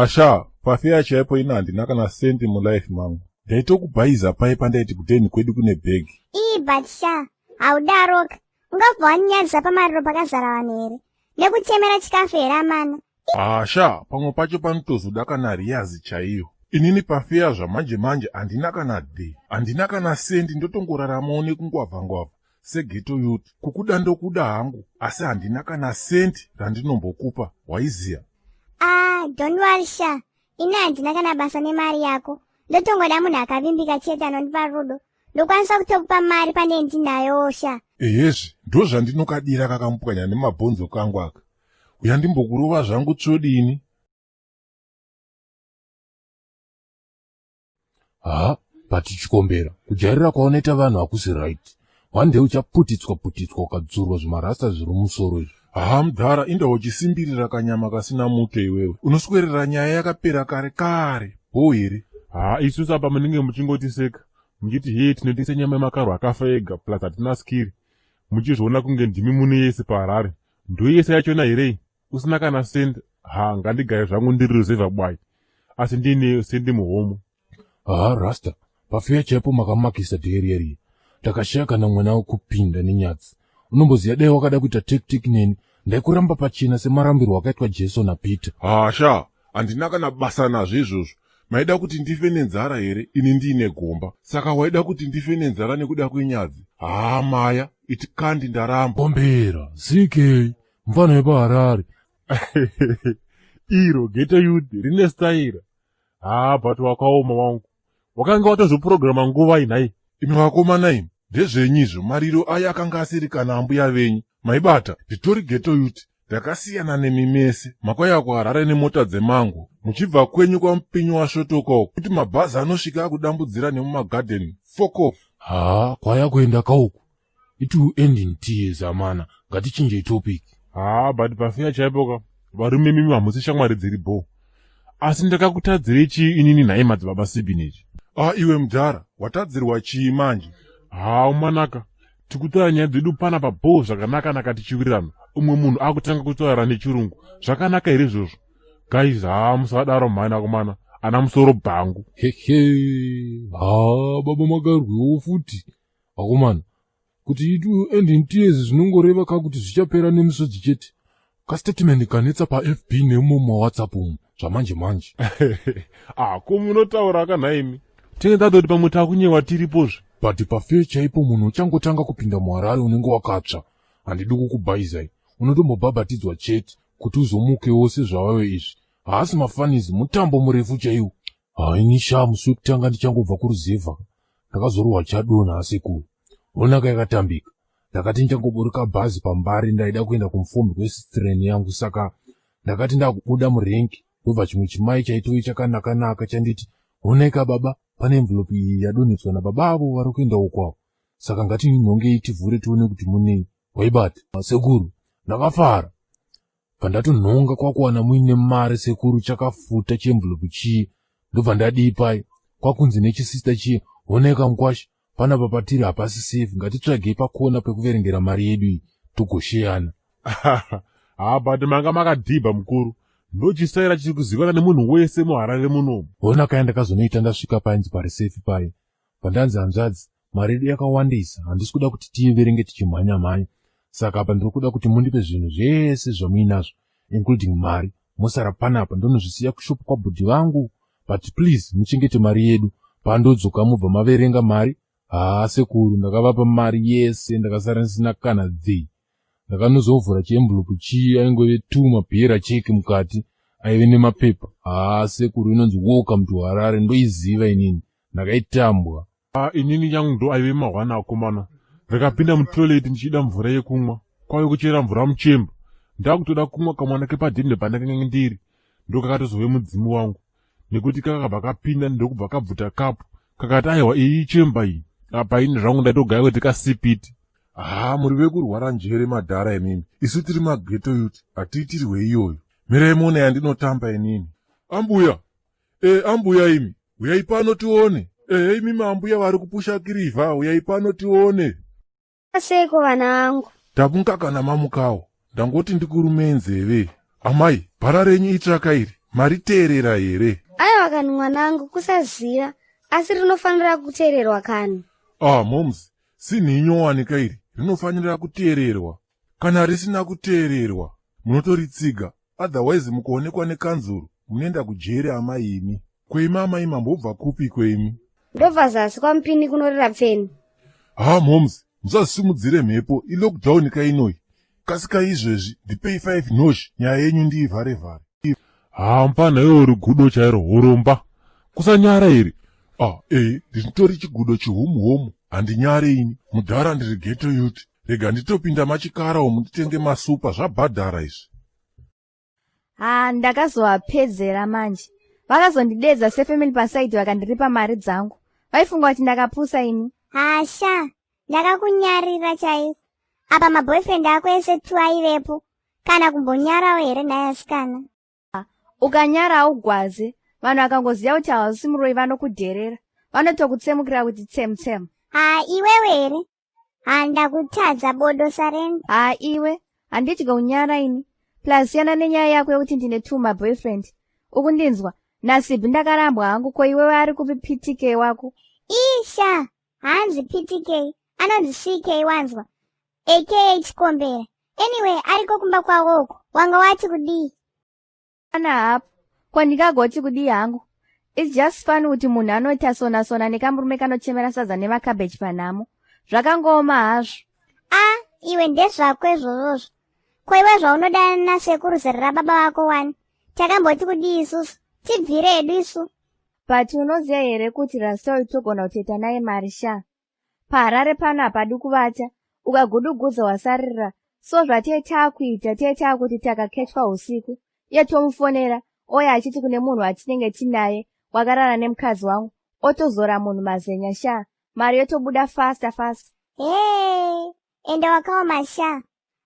Haa sha, pafeya chaipo ini handina kana sendi mulife mangu. Ndaitokubhaiza paye pandaiti kudheni kwedu kune bhegi. Ii but sha, haudaroka. Ungabva wandinyadzisa pamariro pakazara vanhu here? Nekuchemera chikafu here amana? Haa sha, pamwe pacho panotozoda kana riyazi chaiyo. Inini pafeya zvamanje manje handina kana the, handina kana sendi ndotongoraramawo nekungwavha ngwavha segeto youth. Kukuda ndokuda hangu asi handina kana sendi randinombokupa, waiziya? Ah, don't worry sha. Ini handina kana basa nemari yako. Ndotongoda munhu akavimbika chete anondipa rudo. Ndokwanisa kutokupa mari pane ndinayo sha. Ehezve, ndozvandinokadira kakamupwanya nemabhonzo kangu aka. Uya ndimbokurova zvangu tsvodini. Ha, but chikombera, kujairira kwaunoita vanhu hakusi right. One day uchaputitswa putitswa ukadzurwa zvimarasta zviri mumusoro izvi. Ha mudhara, inda uchisimbirira kanyama kasina muto iwewe. Unoswerera nyaya yakapera kare kare. Bhoo here? Ha, isusu apa munenge muchingotiseka muchiti hee tinotengesa nyama yemakarwe akafa ega plus hatina skiri muchizviona kunge ndimi mune yese paharare ndoyese yachona here usina kana send ha ngandigare zvangu ndiri ruzevha bwai asi ndiine sendi muhomwe haa rasta pafeya chaipo makamakisa dheriya riya ndakashaya kana mwana wekupinda nenyadzi unomboziva dai wakada kuita tektek neni ndaikuramba pachena semarambirwo akaitwa jesu napeter hasha handina kana basa nazvo izvozvo maida kuti ndife nenzara here ini ndiine gomba saka waida kuti ndife nenzara nekuda kwenyadzi haa maya iti kandi ndaramba gombera ck mfana wepaharare iro geto youth rine staira haa but wakaoma wangu wakanga watozopurogirama nguva inhai imi vakomana imi ndezvenyu izvo mariro aya akanga asiri kana ambuya venyu maibata nditori geto youth ndakasiyana nemi mese makauya kuharare nemota dzemango muchibva kwenyu kwamupinyi wasvotoka uku kuti mabhazi anosvika akudambudzira nemumagadheni fokof haa kwaya kuenda kauku it will end in tears amana ngatichinjei topic haa but pafeya chaipo ka varume mimi hamusi shamwari dziri bho asi ndakakutadzirei chii inini nhai madzibaba sibineji ah iwe mudhara watadzirwa chii manje haa umanaka tikutaura nyaya dzedu panapa bhoo zvakanaka naka tichiwirirana umwe munhu akutanga kutaura nechirungu zvakanaka here izvozvo guys haa musadaro mhani akomana ana musoro bhangu hehe haa baba makarwiwo futi Vakomana, kuti it will end in tears zvinongoreva ka kuti zvichapera nemisodzi chete. Kastatement kanetsa paFB nemo mumawhatsapp umu zvamanje manje. ah, ko munotaura ka nhaimi? Tinge tatoti pamwe takunyewa tiripozve. But pafair chaipo munhu uchangotanga kupinda muHarare unenge wakatsva. Handidi kukubhaizai. Unotombobhabhatidzwa chete kuti uzomukewo sezvawave izvi. Haasi mafanizi, mutambo murefu chaiwo. Haini shaa musi wekutanga ndichangobva kuruzevha ndakazorohwa chadonha asekuru. Honaka yakatambika. Ndakati ndichangoburuka bhazi pambare ndaida kuenda kumufombi kwesistreni yangu saka ndakati ndakubuda murenki ndobva chimwe chimai chaitove chakanakanaka chanditi honaika baba pane envelope iyi yadonhedzwa nababa avo vari kuenda uko avo saka ngatinhongei tivhure tione kuti munei waibata sekuru ndakafara Pandatonhonga kwakuwana muine mari sekuru chakafuta chienvelope chiye ndobva ndadii paye kwakunzi nechisista chiye honeka mukwasha panapa patiri hapasi safe ngatitsvagei pakona pekuverengera mari yedu iyi togosheyana haa but manga makadhibha mukuru ndochisaira chiri kuzivikanwa nemunhu wese muharare munomu hona kaya ndakazonoita ndasvika painzi pari safe paye Pandanzi hanzvadzi, mari yedu yakawandisa, handisi kuda kuti tiiverenge tichimhanya mhanya. Saka apa ndiri kuda kuti mundipe zvinhu zvese zvamuinazvo including mari. Mosara panapa ndonozvisiya kushop kwabhudhi vangu but please muchengete mari yedu. Pandodzoka mobva maverenga mari. Haa sekuru ndakavapa mari yese ndakasara ndisina kana the. Ndakanozovhura chienvelope chiye aingove tu mabhera cheki mukati aive nemapepa. Haa sekuru inonzi welcome to Harare ndoiziva inini. Ndakaitambwa. Ah, inini yangu ndo aive mahwana akomana. Ndakapinda mutoilet ndichida mvura yekumwa kwave kuchera mvura muchemba. Ndakutoda kumwa kamwana kepadhinde pandakanga ndiri ndokakatozove mudzimu wangu nekuti kakabva kapinda ndokubva kabvuta kapu kakati aiwa iyi ichemba iyi apa ini zvangu ndaitogaya kuti kasipiti haa muri vekurwara njere madhara imimi isu tiri mageto youth hatiitirwe iyoyo mirai muone yandinotamba inini ambuya e ambuya imi huyai pano tione ehe imimi ambuya vari kupusha kirivha huyai pano tione Seiko vana vangu? Tamuka kana mamukawo. Ndangoti ndikurumei nzeve. Amai, bhara renyu itsvaka iri. Mariteerera here? Aiwa kani mwanangu, kusaziva. Asi rinofanira kuteererwa kani. Ah, moms, sinhi inyowani kairi rinofanira kuteererwa. Kana risina kuteererwa, munotoritsiga. Otherwise mukaonekwa nekanzuru, munoenda kujeri amai imi. Kweimi amai mambobva kupi kweimi? Ndobva zasi kwaMupini kunorira pfeni. Ha moms, musazisimudzire mhepo, ilockdown kainoyi. Kasika izvezvi, ndipei 5 nosh, nyaya yenyu ndiivhare vhare. Haa mfana iwe uri gudo chairo hurumba. Kusanyara here? Ah, eh, ndinotori chigudo chihumuhumu, handinyare ini. Mudhara ndiri ghetto youth. Rega nditopinda machikara umu nditenge masupa zvabhadhara izvi. Ha ndakazovapedzera manje. Vakazondidedza sefamily pasaidi vakandiripa mari dzangu. Vaifunga kuti ndakapusa ini. Hasha, ndakakunyarira chaiko. Apa maboyfriend ako ese tu aivepo. Kana kumbonyarawo here nhai asikana? Ukanyara haugwaze. Vanhu vakangoziva kuti hausi muroyi vanokudherera. Vanotokutsemukira kuti tsemu tsemu. Ha iwewe here? Ha ndakutadza bodo sarenda. Ha iwe, handidye kunyara ini. Plus siyana nenyaya yako yekuti ndine two maboyfriend. Ukundinzwa? Nasibhi ndakarambwa hangu ko iwewe ari kupi PTK wako? Isha, hanzi PTK, anonzi CK wanzwa. Aka Chikombera. Anyway, ariko kumba kwavo uko. Wanga wati kudii? Ana hapo. Ko ndingagoti kudii hangu? It's just fun kuti munhu anoita sona sona nekamurume kanochemera sadza nemacabbage panhamo. Zvakangooma hazvo. Ah, iwe ndezvako izvozvozvo. Ko iwe zvaunodanana nasekuru zera rababa vako wani? Takamboti kudii isusu? Tibvire hedu isu. But unoziva here kuti Rasta uyu togona kutoita naye mari sha? PaHarare pano hapadi kuvata, ukagudugudza wasarira. So zvatee taakuita tee taakuti takaketwa usiku, iye tomufonera oya achiti kune munhu watinenge tinaye wakarara nemukadzi wangu, otozora munhu mazenya sha, mari yotobuda faster faster. Hey, ende wakaoma sha.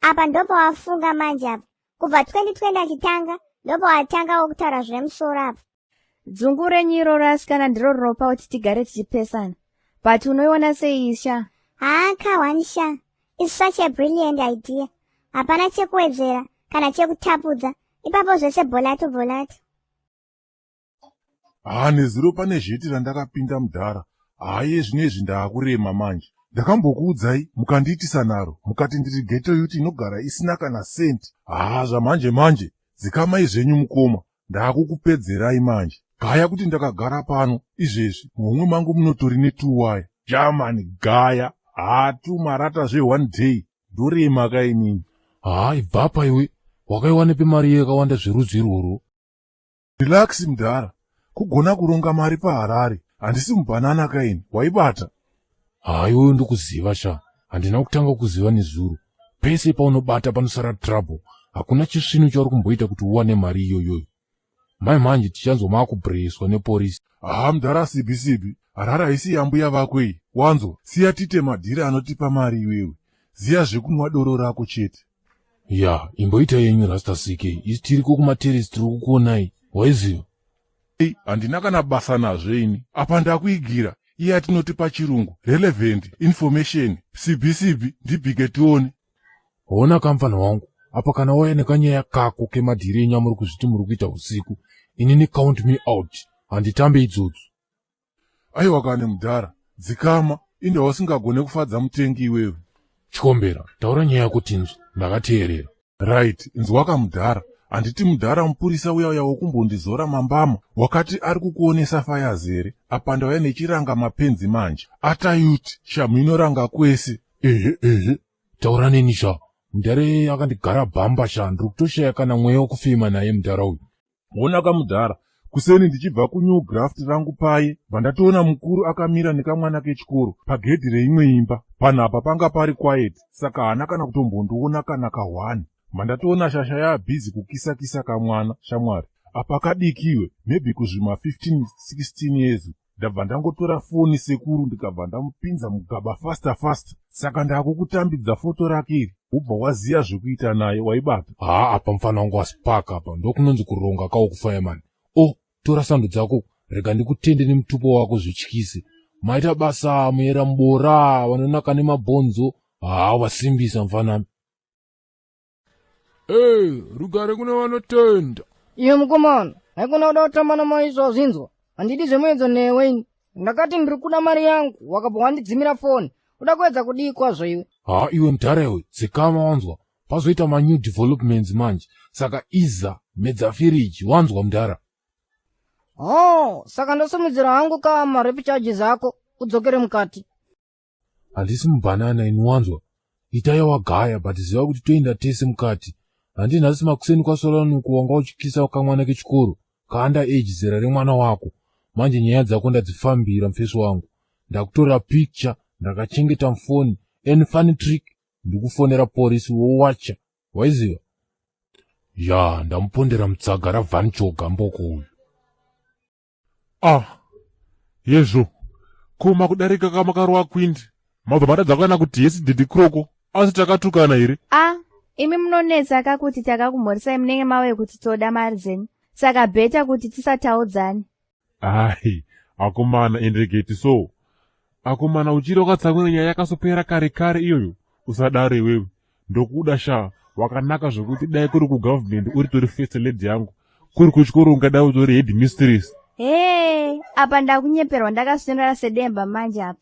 Apa ndopawafunga manje apa. Kubva 2020 achitanga ndopawatangawo kutaura zvemusoro apa. Dzungu renyu iroro asikana ndiro rinopa kuti tigare tichipesana. But unoiona sei sha? Haa ka one sha. It's such a brilliant idea. Hapana chekuwedzera kana chekutapudza. Ipapo zvese bholato bholato. Haa nezuro pane zheti randakapinda mudhara. Haye zvino izvi ndaakurema manje. Ndakambokuudzai mukandiitisa nharo mukati ndiri ghetto youth inogara isina kana cent. Haa zvamanje manje dzikamai zvenyu mukoma ndaakukupedzerai manje. Gaya kuti ndakagara pano izvezvi muhomwe mangu munotori netuwaya. German gaya hatu marata zve one day ndorema ka inini. Haa ibvapa iwe wakaiwanepi mari yakawanda zverudzi irworwo? Relax mudhara, kugona kuronga mari paHarare. Handisi mubhanana kaini, waibata. Haa iwewe ndikuziva sha, handina kutanga kuziva nezuro. Pese paunobata panosara trouble, hakuna chisvinu chauri kumboita kuti uwane mari iyoyoyo. Mai manje tichanzwa maakubhureiswa neporisi. Haa mudhara sibi sibi, Harare haisi yambuya vako iyi. Wanzwa, siya tiite madhiri anotipa mari iwewe. Ziya zvekunwa doro rako chete. Ya, imboita yenyu Rasta CK. Isi tiriko kumateresi tiri kukuonai. Waiziva? Ei, handina kana basa nazvo ini. Apa ndakuigira iye atinoti pachirungu relevant information. Sibi sibi, ndibike tione. Hona kamfana wangu, apa kana wauya nekanyaya kako kemadhiri enyu amuri kuzviti muri kuita usiku, inini count me out. Handitambe idzodzo. Aiwa kani mudhara, dzikama, inda usingagone kufadza mutengi iwewe. Chikombera, taura nyaya yako tinzwe, ndakateerera. Right, inzwaka mudhara, handiti mudhara mupurisa uya uya wokumbondizora mambama wakati ari kukuonesa faya zere, apa ndauya nechiranga mapenzi manje. Atayuti, shamhu inoranga kwese. Ehe, ehe, taura neni sha, mudhara iyeye akandigara bhamba sha, ndiri kutoshaya kana mweya wekufema naye mudhara uyu. Hona kamudhara, kuseni ndichibva kunew graft rangu paye, bva ndatoona mukuru akamira nekamwana kechikoro pagedhi reimwe imba. Panhu apa panga pari quiet, saka haana kana kutombondiona kana kahwani. Bva ndatoona shasha yaabhizi kukisa kisa kamwana, shamwari. Apa kadikiwe, maybe kuzvima 15 16 years. Ndabva ndangotora foni sekuru ndikabva ndamupinza mugaba faster faster. Saka ndakukutambidza foto rake iri, wobva waziya zvekuita naye, waibata. Haa apa mfana wangu waspark apa, ndokunonzi kuronga kawo kufireman. Oh, tora sando dzako, rega ndikutende nemutupo wako zvityise. Maita basa muyera mubora, vanonaka nemabhonzo. Haa wasimbisa mfanami. Hey, rugare kune vanotenda. Iwe mukomana, Haikona kuda kutamba namaiso wazvinzwa. Handidi zvemuedzo newe ini. Ndakati ndiri kuda mari yangu wakabva wandidzimira foni. Uda kuedza kudii kwazvo iwe? Haa iwe mudhara iwe dzikama wanzwa. Pazoita manew developments manje. Saka iza medza firiji wanzwa mudhara. Oh, saka ndosimudzira hangu ka marape charges ako udzokere mukati. Handisi mubhanana ini wanzwa. Ita yawagaya but ziva kuti toenda tese mukati. Handi nhasi makuseni kwasweranuku wanga uchikisa kamwana kechikoro kaanda age zera remwana wako. Manje nyaya dzako ndadzifambira mufesi wangu. Ndakutora picture ndakachengeta mufoni and funny trick ndikufonera porisi wowacha waiziva ya ndamupondera mutsaga ravan choga mboko uyu. Ah, yezvo ko makudarika kamakarova kwindi mabva matadza kuana kuti yesi didi kroko asi takatukana here? A imi munonetsa ka kuti takakumhorisai munenge mave kuti toda mari dzenyu saka bheta kuti tisataudzane. Ai akomana enderegeti so akomana uchiri wakatsamwira nyaya yakasopera kare kare iyoyo usadaro iwewe ndokuda sha wakanaka zvekuti dai kuri kugovernment uri tori first lady yangu kuri kuchikoro ungadai utori head mistress. Hee apa ndakunyeperwa ndakasvinura sedemba manje apa.